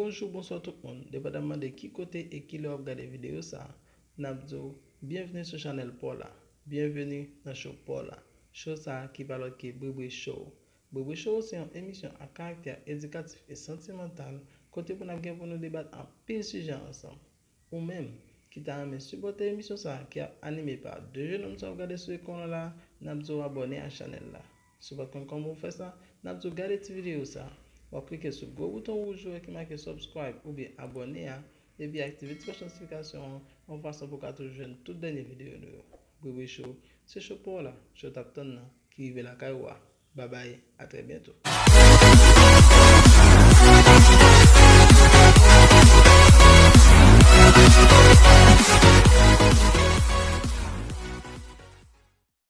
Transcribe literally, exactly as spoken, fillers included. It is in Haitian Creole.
Bonjou, bonswa tout moun. Depandaman de ki kote e ki lè w ap gade videyo sa a, n ap di w byenvni sou chanèl pa w la. Byenvni nan show pa w la. Show sa a ki pa lòt ke Bribri Show. Bribri Show se yon emisyon a karaktè edikatif e santimantal kote pou n ap gen pou nou debat anpil sijè ansanm. Ou menm ki ta renmen sipòte emisyon sa a ki ap anime pa de jenòm sa w ap gade sou ekran w la, n ap di w abòne a chanèl la. Si w pa t konn kòman w fè sa, n ap di w gade ti videyo sa a. W ap klike sou gwo bouton wouj ou wè ki make subscribe oubyen abòne a, epi aktive ti klòch notifikasyon an, yon fason pou w ka toujou jwenn tout dènye videyo nou yo. Bribri Show, se show pa w la, show w t ap tann nan, ki rive lakay ou a. Babay, a trè byento.